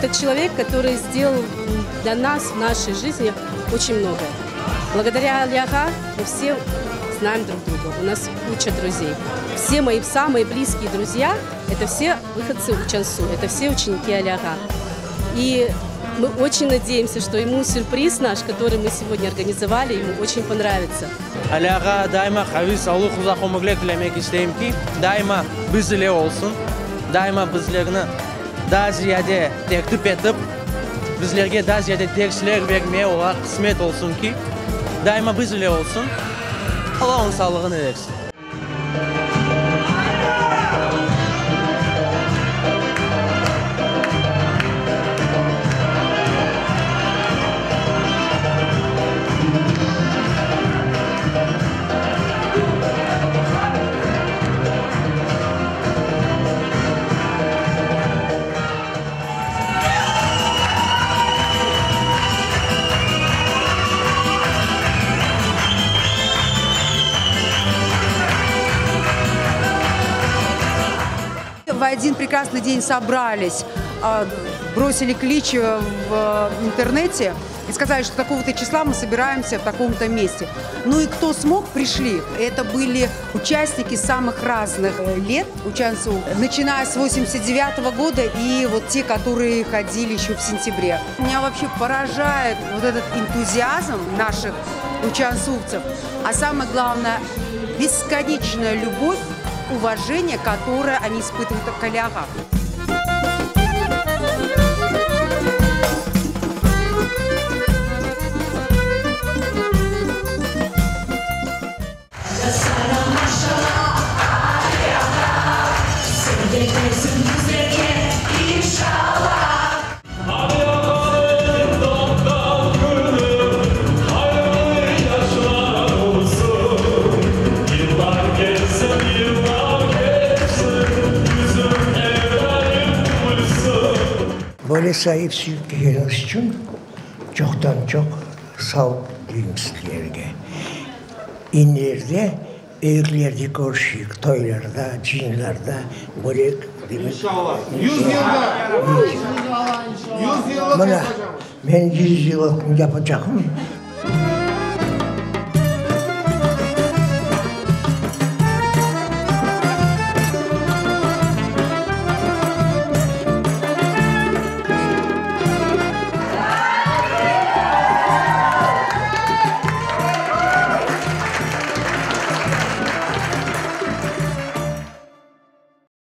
Это человек, который сделал для нас в нашей жизни очень многое. Благодаря Али-ağa мы все знаем друг друга, у нас куча друзей. Все мои самые близкие друзья – это все выходцы Учан-Су, это все ученики Али-ağa. И мы очень надеемся, что ему сюрприз наш, который мы сегодня организовали, ему очень понравится. Ali-ağa daima qaviy sağlıq, uzaq ömürler tilemek isteyim ki, daima biz ile olsun, daima bizlerni daa ziyade tertip etip, bizlerge daa ziyade dersler bermeye olar qısmet olsun ki, daima biz ile olsun. Alla onıñ sağlığını versin. В один прекрасный день собрались, бросили клич в интернете и сказали, что такого-то числа мы собираемся в таком-то месте. Ну и кто смог, пришли. Это были участники самых разных лет Учан-Су, начиная с 89 года и вот те, которые ходили еще в сентябре. Меня вообще поражает вот этот энтузиазм наших учансувцев, а самое главное, бесконечная любовь, уважение, которое они испытывают к Али-ağa. Ali-ağanıñ doğğan künü hayırlı yaşlar olsun, Yıllar kelsin, yıllar keçsin, yüzüñ er daim külsin. Böyle saip suyip kelgeniñiz içün çoqtan-çoq sağ deyim sizlerge. İleride eglerde körüşeyik, toylarda, cıyınlarda böyle demek. İnşallah. Yüz yılda. Yüz yıllıq Mına, yapacağımız. men yüz yıllıq yapacağım.